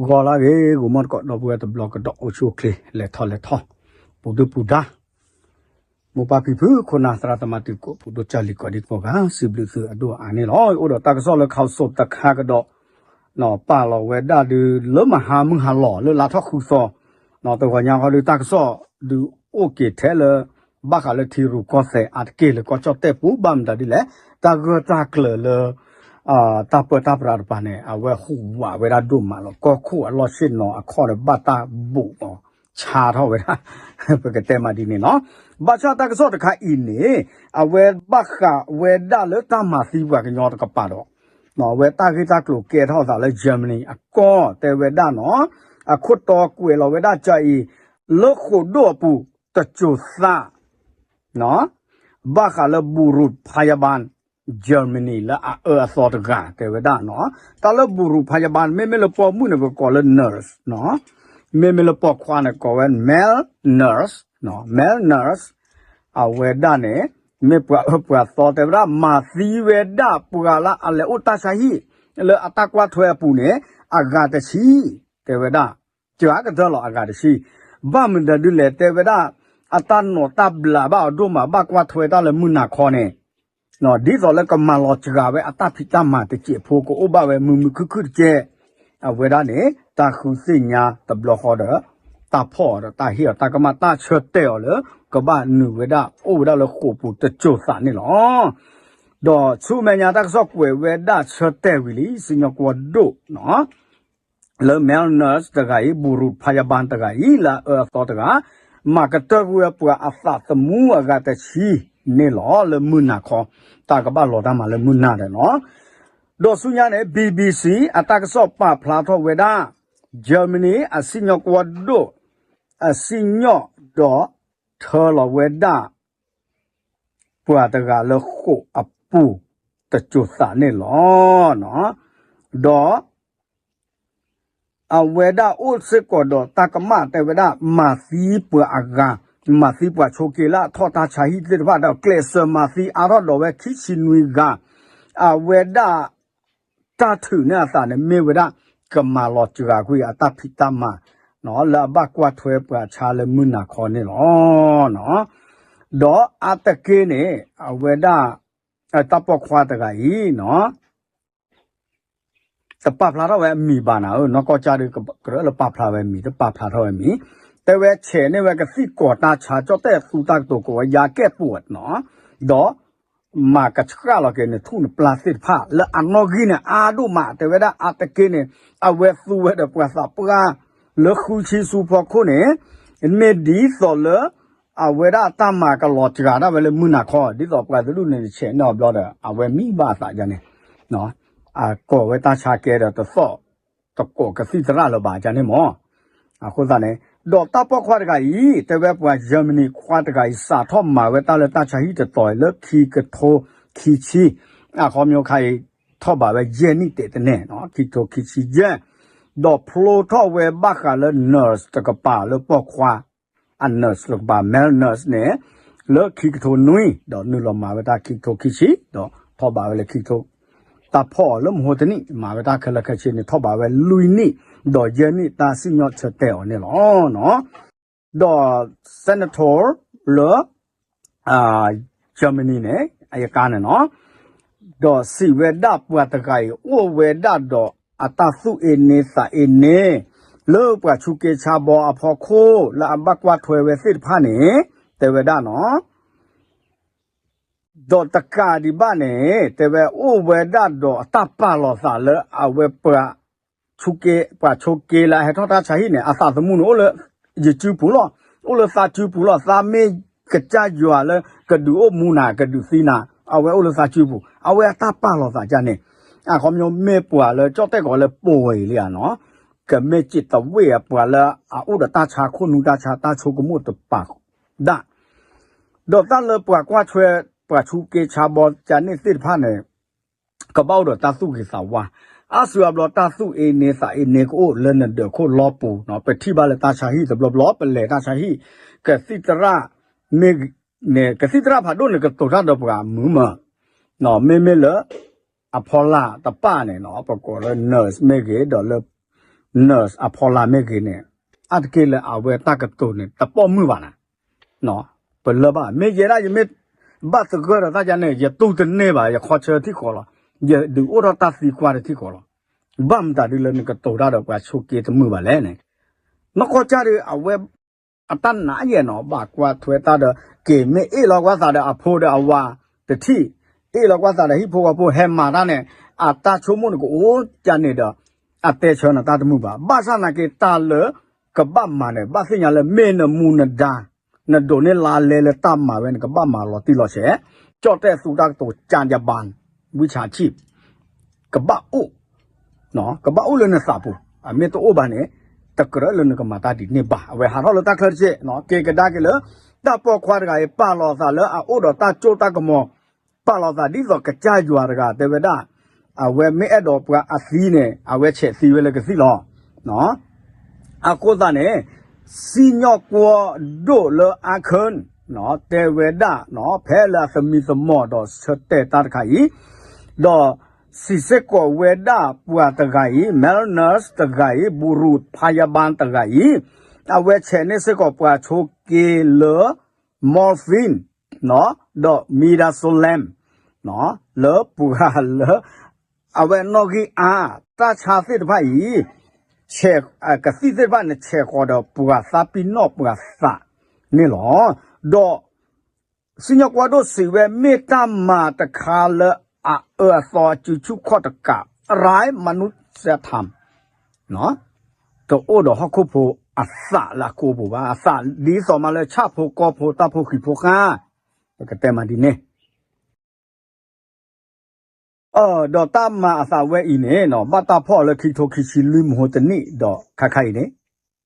ဂီၤလၢအဂ့ၤ ဂီၤမီၢ်တကိး ဒီပုၢ်ဝဲၢ်တဘျီကဒီး အိၣ်ဆူၣ်အိၣ်ချ့ လဲၤထီၣ်လဲၤထီ ပူၤဒုၣ်ပူၤဒါ မိၢ်ပၢ်ဖံဖု ခိၣ်နၢ်သရၣ်သမါ တံၤသကိး ပူၤဒိၣ်ကၢ်လံၤ ကိးဒံကိးဂၤ စံးဘျုးသုအဒိၣ်အါန့ၣ်လီၤ. အိၣ်ဒီးတၢ်ကစီၣ်လၢ ခးစိးတခါကဒီး ပာ်လီၤဝဲဒၣ်ဒုး လၢမဟါမုၢ်ဟါလီၤ လၢလါထီၣ်ဃုသီ တဂီၤညါဃီဒုး တၢ်ကစီၣ်ဒုးအိၣ်က့ၤထဲလၢ ဘၣ်ဃးလၢထံရူၢ်ကီၢ်သဲးအါတက့ၢ်လၢကီၢ်ကၠီၣ်တဲၣ်ပူၤ ဘၣ်မတၤဒ်လဲၣ် တၢ်ဂၢၢ်တၢ်ကျၢၤလၢ တၢ်ပၢတၢ်ပြးတပၤန့ၣ် အဝဲဟူးဝးဝဲဒၣ်ဒိၣ်မးလီၤ. ကီၢ်ခိၣ်အလီၢ်ဆ့ၣ်နီၤအခီၣ်ဒီး ဘၣ်တၢ်ဘူးအီၤဆါထီၣ်ဝဲဒၣ် ပကတဲမးဒ်န့ၣ်လီၤ. ဘၣ်ဆၣ်တၢ်ကစီၣ်တခါအံၤန့ၣ် အဝဲဘၣ်ဃးဝဲဒၣ်လၢတၢ်မၤသံပှၤကညီတကပၤဒီး အဝဲတၢ်ဂ့ၢ်တၢ်ကျိၤကဲထီၣ်အသးလၢ Germany အကီၢ်တဲဝဲဒၣ်နီၤ အခိၣ်တီကွဲးလီၤဝဲဒၣ်ကအံၤ လၢဃိာ်ဒိၣ်အပူၤ တစိၤသး ဘၣ်ဃးလၢ บุรุษพยาบาล Germany လၢအအၢအသီတဂၤ တဲဝဲဒၣ်နီၤ တၢ်လၢ บุรุษพยาบาล မ့မ့ၢ်လၢပိာ်မုၣ်န့ၣ် ပကိးလၢ nurse နီၤ မ့မ့ၢ်လၢပိာ်ခွါန့ၣ် ကိးဝဲ male nurse နီၤ male nurse အဝဲဒၣ်န့ၣ် မ့ၢ်ပှၤအၢပှၤသီတဲဝဲဒၣ် မၤသံဝဲဒၣ်ပှၤလၢအလဲၤအိၣ်တၢ်ဆါဟံၣ် လၢအတၢ်ကွၢ်ထွဲအပူၤန့ၣ် အဂၤတဆံ တဲဝဲဒၣ် ကကတၢၢ်လီၤအဂၤတဆံ ဘၣ်မနုၤဒ်လဲၣ် တဲဝဲဒၣ် အတၢ်နီၣ်တၢ်ဘျးဘၣ်အီၤဒိၣ်မး ဘၣ်ကွၢ်ထွဲတၢ်လၢမုၢ်နၤခီန့ၣ် ဒ်သိးလၢကမၤလီၤစှၤဝဲအတၢ်ဖံးတၢ်မၤတစဲးဖိ ကအိၣ်ဘၣ်ဝဲမုာ်မုာ်ခုၣ်ခုၣ်တကဲး အဝဲဒၣ်န့ၣ် တၢ်ဃုသ့ၣ်ညါတဘျီဃီဒီး တၢ်ဖီၣ်အီၤဒီးတၢ်ဟ့ၣ်အီၤတၢ်ကမၣ် တၢ်ဆၢတဲာ်အီၤလၢ ကဘၣ်နုာ်ဝဲဒၣ်အိၣ်ဝဲဒၣ်လၢဃိာ်ပူၤတစိၤသးန့ၣ်လီၤ. ဒီးဆူမဲာ်ညါတၢ်ကစီၣ်ကွဲးဝဲဒၣ်ဆၢတဲာ်ဝံၤလံ စံၣ်ညီၣ်ကွီၢ်ဒိၣ်နီၤ လၢ male nurse တဂၤအံၤ บุรุษพยาบาล တဂၤအံၤ လၢအအၢအသီတဂၤ မၤကတၢၢ်ကွံာ်ဝဲပှၤအသးသမူအဂၤတဆံန့ၣ်လီၤ လၢမုၢ်နၤခီ တၢ်ကဘၣ်လီၤတၢ်မၤလၢမုၢ်နၤဒီးနီၤ ဒီးဆူညါန့ၣ် BBC အတၢ်ကစီၣ်ပာ်ဖျါထီၣ်ဝဲဒၣ် Germany အစံၣ်ညီၣ်ကွီၢ်ဒိၣ် အစံၣ်ညီၣ်ဒီးထၢလီၤဝဲဒၣ် ပှၤတဂၤလၢဃိာ်အပူၤတစိၤသးန့ၣ်လီၤ. ဒီး အဝဲဒၣ်အိၣ်စ့ၢ်ကီးဒီးတၢ်ကမၣ်တဲဝဲဒၣ် မၤသံပှၤအဂၤ, မၤသံပှၤဆိးက့လၢအထီၣ်တၢ်ဆါဟံၣ်သ့ၣ်တဖၣ်ဒီး ကျဲးစၢးမၤသံအါထီၣ်ဒီးဝဲခံဆံနွံဂၤ, အဝဲဒၣ် တၢ်ထုးန့ၢ်အသးန့ၣ် မ့ၢ်ဝဲဒၣ် ကမၤလီၤစှၤကွံာ်အတၢ်ဖံးတၢ်မၤ လၢအဘၣ်ကွၢ်ထွဲပှၤဆါလၢမုၢ်နၤခီန့ၣ်လီၤ. ဒီးအါတက့ၢ်န့ၣ် အဝဲဒၣ် တၢ်ပိာ်ခွါတဂၤအံၤ တပာ်ဖျါထီၣ်ဝဲအမံၤဘၣ်နၤဧၢ, နီၢ်ကီၢ်ကၢ်ဒီး ကြၢးလၢပာ်ဖျါဝဲမံၤ တပာ်ဖျါထီၣ်ဝဲမံၤ, တဲဝဲဆဲးန့ၢ်ဝဲကသံၣ်ကိးတၢ်ဆါ ကၠီၣ်တဲၣ်သူတၢ်ကတိၤကိးဝဲ ယၤကဲၣ်ပူးနီၤ, ဒီး မၤကဆှၣ်လီၤက့ၤနထူၣ်နပျၢ်သ့ၣ်တဖၣ် လၢအနီၣ်ဂံၢ်န့ၣ် အါဒိၣ်မး တဲဝဲဒၣ်အါတက့ၢ်န့ၣ် အဝဲသူဝဲဒီးပှၤသးပှၢ် လၢဃုဆံဆူဖီခိၣ်န့ၣ် မ့ၢ်ဒ်သိးလၢ အဝဲဒၣ်တၢ်မၤကလီၤစှၤဒၣ်ဝဲလၢမုၢ်နၤခီ ဒ်သိးပှၤတဒူၣ်န့ၣ် ဆဲးန့ၢ်အီၤဘျီဒီး အဝဲမံဘၣ်အသးယါန့ၣ် အကိးဝဲတၢ်ဆါကဲဒီးတသီၣ် တကိးကသံၣ်သရၣ်လၢၤဘၣ်ယါန့ၣ်မး, အဃိသတးန့ၣ် ဒီးတၢ်ပိာ်ခွါတဂၤအံၤ တဲဝဲပှၤ Germany ခွါတဂၤအံၤ စးထီၣ်မၤဝဲတၢ်လၢတၢ်ဆါဟံၣ်တတီၤအံၤ လၢခံကထိခံဆံ အခီပညီခါအံၤ ထီၣ်ဘးဝဲယဲၢ်နံၣ်တဲာ်တန့ၢ် ခံကထိခံဆံယဲၢ်, ဒီးဖျိထီၣ်ဝဲဘၣ်ဃးလၢ nurse တကပၤလၢပိာ်ခွါ အ nurse တကပၤ male nurse န့ၣ် လၢခံကထိနွံ ဒီးနုာ်လီၤမၤဝဲတၢ်ခံကထိခံဆံ ဒီးထီၣ်ဘးဝဲလၢခံကထိ တၢ်ဖီၣ်အီၤလၢမဟိတနံၣ် မၤဝဲတၢ်ခဲလၢာ်ခဲဆ့န့ၣ် ထီၣ်ဘးဝဲလွံၢ်နံၣ် ဒီးယဲၢ်နံၣ်တၢ်စံၣ်ညီၣ်ဆၢတဲာ်အီၤန့ၣ်လီၤ. ဒီး senator လၢ Germany န့ၣ် အယကါန့ၣ်နီၤ, ဒီးစံးဝဲဒၣ်ပှၤတဂၤအံၤ အိၣ်ဝဲဒၣ်ဒီးအတၢ်သူၣ်အ့န့သးအ့န့ လၢပှၤဆူးက့ဆါဘီအဖီခိၣ် လၢအဘၣ်ကွၢ်ထွဲဝဲသ့ၣ်တဖၣ်န့ၣ် တဲဝဲဒၣ်နီၤ ဒီးတကးဒံးဘၣ်န့ၣ် တဲဝဲအိၣ်ဝဲဒၣ်ဒီးအတၢ်ပာ်လီၤသးလၢအဝဲပှၤ ဆူးက့ ပှၤဆိးက့လၢအဟဲထီၣ်တၢ်ဆါဟံၣ်န့ၣ် အသးသမူန့ၣ် အိၣ်လၢယစုပူၤလီၤ. အိၣ်လၢသးစုပူၤလီၤ. သးမ့ၢ်ကစၢ်ယွၤလၢကဒုးအိၣ်မူနၤ ကဒုးသံနၤ အဝဲအိၣ်လၢသးစုပူၤ အဝဲအတၢ်ပာ်လီၤသးကၢ်န့ၣ် အခီပညီမ့ၢ်ပှၤလၢကၠီၣ်တဲၣ်ကီးလၢပှဲၤလံဧါနီၤ ကမ့ၢ်စံးတဝ့ၢ်အပှၤလၢအအိၣ်ဒီးတၢ်ဆါခိၣ်နူာ်တၢ်ဆါတၢ်ဆိကမိၣ်တပၤဒၣ် ဒီးတၢ်လၢပှၤကွၢ်ထွဲ ပှၤဆူးက့ဆါဘီကၢ်န့ၣ်သ့ၣ်တဖၣ်န့ၣ် ကဘၣ်အိၣ်ဒီးတၢ်သူၣ်ဂ့ၤသးဝါ, အါစုအါဘျီတၢ်သူၣ်အ့န့သးအ့န့ကအိၣ်လၢနဒၢးခိၣ်လီပူၤနီၤ, ပထံၣ်ဘၣ်လၢတၢ်ဆါဟံၣ်တဘျီဘျီ ပလဲၤတၢ်ဆါဟံၣ် ကသံၣ်သရၣ် မ့ၢ်န့ၣ် ကသံၣ်သရၣ်ဖးဒိၣ်န့ၣ် ကတိၤတၢ်ဒီးပှၤမုာ်မး, မ့မ့ၢ်လၢ အဖီလာ်တပၣ်န့ၣ်နီၤ ပကိးလၢ nurse မ့ၢ်ဂ့ၤ ဒီးလၢ nurse အဖီလာ်မ့ၢ်ဂ့ၤန့ၣ် အါတက့ၢ်လၢအဝဲတၢ်ကတိၤန့ၣ် တပိာ်မုၣ်ဘၣ်နၤ ပလၢဘၣ် မ့ၢ်ယဲဒၣ်ယမ့ၢ်ဘၣ်သဂၢၢ်ဒီးတၢ်ကန့ၣ် ယတူၢ်တန့ၢ်ဘၣ် ယခီဆၢထံၣ်ဃီလီၤ. ယဒုးအိၣ်ထီၣ်တၢ်သံကွၢ်တထံၣ်ဃီလီၤ. ဘၣ်မတၤဒ်လၢနကတိၤတၢ်ဒီးပှၤဆိးက့တမုာ်ဘၣ်လဲၣ်န့ၣ် နီၢ်ကီၢ်ကၢ်ဒီးအဝဲ အတၢ်နာ်ယဲၢ်နီၤ ဘၣ်ကွၢ်ထွဲတၢ်ဒီး က့ၤမ့ၢ်အ့ၣ်လီၤကွၢ်သးဒီးအဖိဒီးအဝၤတထံၣ် အ့ၣ်လီၤကွၢ်သးဒီးဟံၣ်ဖိဃီဖိဟဲမၤတၢ်န့ၣ် အတၢ်ဆိကမိၣ်န့ၣ်ကအိၣ်ကန့ၣ်ဒီး အတဲဆၢနတၢ်တမုာ်ဘၣ်. ဘၣ်ဆၣ်နာ်က့တၢ်လၢကဘၣ်မၤန့ၣ် ဘၣ်သ့ၣ်ညါလၢမ့ၢ်နမူနဒါ နဒိးန့ၢ်လါလဲလၢတၢ်မၤဝဲန့ၣ် ကဘၣ်မၤလီၤတံၢ်လီၤဆဲး ကၠီၣ်တဲၣ်သူတၢ်ကတိၤ ကၠၢ်ယဘၣ် ဝံၣ်ဆၣ်ဆံၣ် ကဘၣ်အိၣ် ကဘၣ်အိၣ်လၢနသးပူၤ အမ့ၢ်တအိၣ်ဘၣ်န့ၣ် တကြၢးလၢနကမၤတၢ်ဒ်န့ၣ်ဘၣ်. အဝဲဟးထီၣ်လၢတၢ်ချၢတက့ၢ် က့ၤကဒါက့ၤလၢ တၢ်ပိာ်ခွါတဂၤအံၤ ပာ်လီၤသးလၢအအိၣ်ဒီးတၢ်စိတၢ်ကမီၤ ပာ်လီၤသးဒ်သိးကစၢ်ယွၤတဂၤတဲဝဲဒၣ် အဝဲမ့ၢ်အဲၣ်ဒိးပှၤအသံန့ၣ် အဝဲဆဲးသံဝဲလၢကသံၣ်လီၤ. အဃိသတးန့ၣ် စံၣ်ညီၣ်ကွီၢ်ဒိၣ်လၢအါခၢၣ် တဲဝဲဒၣ် ဖဲလၢအသမံသမိးဒီးဆၢတဲာ်တၢ်တခါအံၤ ဒီးစံးစ့ၢ်ကီးဝဲဒၣ်ပှၤတဂၤအံၤ male nurse တဂၤအံၤ บุรุษพยาบาล တဂၤအံၤ အဝဲဆဲးန့ၢ်စ့ၢ်ကီးပှၤဆိးက့လၢ morphine ဒီး midazolam လၢပှၤလၢ အဝဲနီၣ်ဂံၢ်အါ တၢ်ဆါသ့ၣ်တဖၣ်အံၤ ဆဲး ကသံၣ်သ့ၣ်တဖၣ်န့ၣ် ဆဲးဃီၤဒီးပှၤသးပ့ၤနီၣ်ပှၤသးန့ၣ်လီၤ. ဒီး စံၣ်ညီၣ်ကွီၢ်ဒိၣ်စံးဝဲ မ့ၢ်တၢ်မၤတခါလၢအအၢအသီစုဆူၣ်ခီၣ်တကး ไร้มนุษยธรรม တအိၣ်ဒီးဟီၣ်ခိၣ်ဖိအသးလၢအကိာ်ပူၤဘၣ်. အသးဒ်သိးမးလၢဆၣ်ဖိကီၢ်ဖိတၢ်ဖိဃံဖိဃာ် ပကတဲမးဒ်န့ၣ် ဒီးတၢ်မၤအသးဝဲအံၤန့ၣ် ဘၣ်တၢ်ဖီၣ်အီၤလၢခံကထိခံဆံလွံၢ်မဟိတနံၣ်ဒီးခါခါအံၤန့ၣ်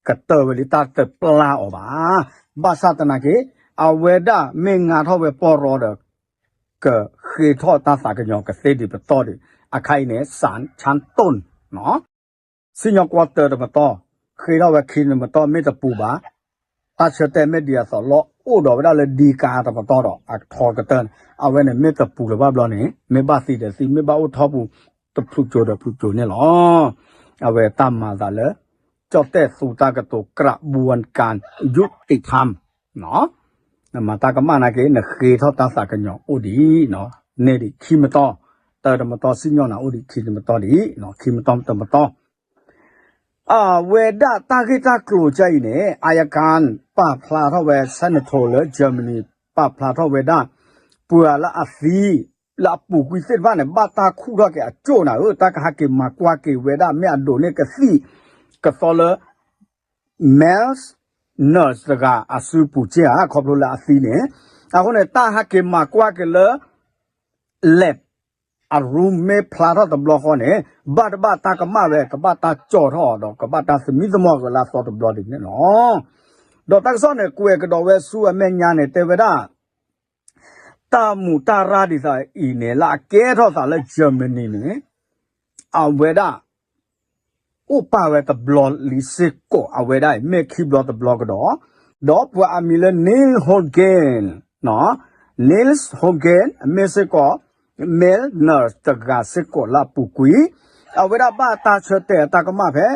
ကတၢၢ်ဝဲလံတၢ်တပျၢ်အီၤဘၣ်. ဘၣ်ဆၣ်သနာ်က့ အဝဲဒၣ်မ့ၢ်ငါထီၣ်ဝဲပီၢ်ရီဒီး ကဃ့ထီၣ်တၢ်သးကညီၤကသ့ဒံးပတီၢ်ဒံး အခါအံၤန့ၣ် စးဆၣ်တိၣ် စံၣ်ညီၣ်ကွီၢ်တၢတပတီၢ် ဃ့ထီၣ်ဝဲခံတပတီၢ်မ့ၢ်တပူၤဘၣ်. တၢ်ဆၢတဲာ်မ့ၢ်ဒံးအသိးလီၤအိၣ်ဒီးဝဲဒၣ်လၢဒံကါတပတီၢ်ဒီး အထီကတၢၢ်န့ၣ် အဝဲန့ၣ်မ့ၢ်တပူၤလၢၤဘၣ်ဘျီန့ၣ် မ့ၢ်ဘၣ်သံဒီးသံ မ့ၢ်ဘၣ်အိၣ်ထီၣ်ပူၤ တဖျူးကၠိၤဒီးဖျူးကၠိၤန့ၣ်လီၤ. အဝဲတၢ်မၤသးလၢ ကၠီၣ်တဲၣ်သူတၢ်ကတိၤ กระบวนการยุติธรรม နမၤတၢ်ကမၣ်နာ်က့ နဃ့ထီၣ်တၢ်သးကညီၤအိၣ်ဒံး န့ၢ်ဒံးခံမတီၢ်, တၢတမတီၢ်စံၣ်ညီၣ်နၤအိၣ်ဒံးခံတမတီၢ်ဒံး, ခံမတီၢ်တမတီၢ် အဝဲဒၣ်တၢ်ဂ့ၢ်တၢ်ကျိၤကါအံၤန့ၣ် အယကၣ် ပာ်ဖျါထီၣ်ဝဲ Senator လၢ Germany ပာ်ဖျါထီၣ်ဝဲဒၣ် ပှၤလၢအသံ လၢအပူၤကွံာ်သ့ၣ်တဖၣ်န့ၣ် ဘၣ်တၢ်ခူၣ်ထီၣ်က့ၤအကၠိၣ်နၤဧၢ, တၢ်ကဟဲက့ၤမၤကွၢ်က့ၤဝဲဒၣ် မ့ၢ်အဒိးန့ၢ်ကသံၣ် ကသီလၢ male nurse တဂၤအစုပူၤက့ဧါ, ခီဖျိလၢအသံန့ၣ်, အဃိန့ၣ် တၢ်ဟဲက့ၤမၤကွၢ်က့ၤလၢ lab အ room မ့ၢ်ဖျါထီၣ်တဘျီဃီန့ၣ် ဘၣ်တဘၣ်တၢ်ကမၣ်ဝဲ ကဘၣ်တၢ်ကၠီၣ်ထီၣ်အီၤဒီး ကဘၣ်တၢ်သမံသမိးက့ၤလၢအသီတဘျီဒ်န့ၣ်လီၤ. ဒီးတၢ်ကစီၣ်န့ၣ် ကွဲးကဒီးဝဲဆူအမဲာ်ညါန့ၣ် တဲဝဲဒၣ် တၢ်မူးတၢ်ရၢ်ဒ်သိးအံၤန့ၣ် လၢအကဲထီၣ်သးလၢ Germany န့ၣ် အဝဲဒၣ် အိၣ်ပာ်ဝဲတဘျီလံစ့ၢ်ကီး အဝဲဒၣ်အံၤ မ့ၢ်ခံဘျီတဘျီကဒီး, ဒီးပှၤအမံၤလၢ Nils Holgersson, Nils Holgersson အမ့ၢ်စ့ၢ်ကီး male nurse တဂၤစ့ၢ်ကီးလၢအပူၤကွံာ်, အဝဲဒၣ်ဘၣ်တၢ်ဆၢတဲာ်အတၢ်ကမၣ်ဖဲ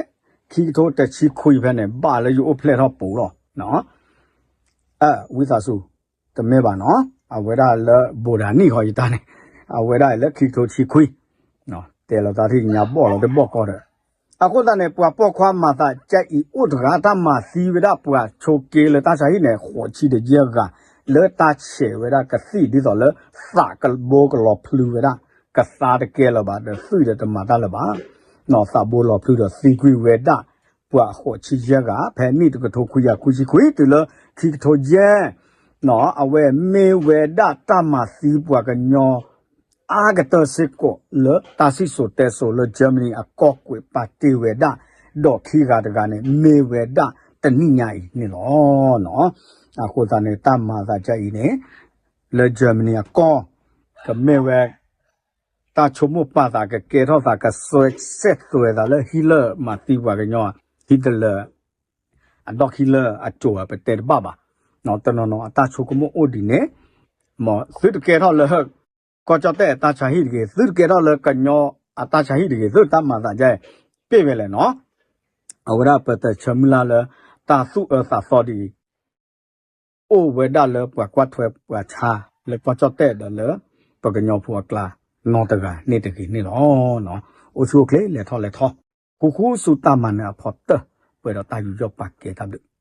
ခံကထိတဆံခွံဖဲန့ၣ် ဘၣ်လၢယအိၣ်ဖျဲၣ်ထီၣ်ပူၤလီၤ. ဝံသးစူၤ တမ့ၢ်ဘၣ်နီၤ, အဝဲဒၣ်လၢ ဗုဒ္ဓနံၣ် ဃီယတၢ်န့ၣ်, အဝဲဒၣ်လၢခံကထိဆံခွံ, တဲလီၤတၢ်ထံၣ်ညါဘီၣ်လီၤတဘီၣ်ကီးဒီး, အဃိသတးန့ၣ် ပှၤပိာ်ခွါမၤသးကါအံၤအိၣ်တဂၤ တၢ်မၤသံဝဲဒၣ်ပှၤဆိးက့လၢတၢ်ဆါဟံၣ်န့ၣ် ဃိးဆံဒီးယဲၢ်ဂၤ, လၢတၢ်ဆဲးဝဲဒၣ်ကသံၣ်ဒ်သိးလၢ သးကဘိကလီၤဖျုးဝဲဒၣ်, ကသါတကဲလၢၤဘၣ် ဒီးသွံၣ်ဒီးတမၤတၢ်လၢၤဘၣ် သးဘိလီၤဖျုးဒီးသံကွံာ်ဝဲဒၣ် ပှၤအဃိးဆံယဲၢ်ဂၤ ဖဲနံၣ်တကထိခွံကယၤခွံဆံခွံ တုၤလၢခံကထိယဲၢ်, အဝဲမ့ၢ်ဝဲဒၣ်တၢ်မၤသံပှၤကညီ အါကတၢၢ်စ့ၢ်ကီးလၢတၢ်စံၣ်စိၤတဲစိၤလၢ Germany အကီၢ်ကွဲးပာ်တ့ၢ်ဝဲဒၣ် ဒီးခံဂၤတဂၤန့ၣ် မ့ၢ်ဝဲဒၣ်တနံၣ်ညါအံၤန့ၣ်လီၤ. အဃိသတးန့ၣ် တၢ်မၤသးဒ်အံၤန့ၣ် လၢ Germany အကီၢ် ကမ့ၢ်ဝဲ တၢ်ဆိကမိၣ်ပာ်သး ကကဲထီၣ်သး ကစဲးသွဲၣ်သးလၢ Hitler မၤသံပှၤကညီ Hitler အဒီၣ် Hitler အစိၤ ပတဲတဘၣ်ဘၣ်. တနီၤနီၤအတၢ်ဆိကမိၣ်အိၣ်ဒ်န့ၣ်, မ်သုတကဲထီၣ်လၢ ကီၢ်ကၠီၣ်တဲၣ်အတၢ်ဆါဟံၣ်တဂ့ၤ, သုတကဲထီၣ်လၢကညီအတၢ်ဆါဟံၣ်တဂ့ၤ, သုတၢ်မၤသးဒ်အံၤ ပ့ၢ်ဝဲလဲၣ်နီၤ. အဝဲဒၣ်ပတဆၢမုၢ်လၢ်လၢ တၢ်သူၣ်အၢသးသီဒ်အံၤ အိၣ်ဝဲဒၣ်လၢပှၤကွၢ်ထွဲပှၤဆါ လၢကီၢ်ကၠီၣ်တဲၣ်ဒီးလၢ ပှၤကညီဖိအကျါ နီတဂၤန့ၣ်တဂ့ၤန့ၣ်လီၤ. အိၣ်ဆူၣ်အိၣ်ချ့ လဲၤထီၣ်လဲၤထီ ဃူဃူဆူတၢ်မၤနၢၤအဖီတၢၢ် ပှဲၤဒီးတၢ်ယူးယီၣ်ပာ်ကဲတၢ်ဘျုး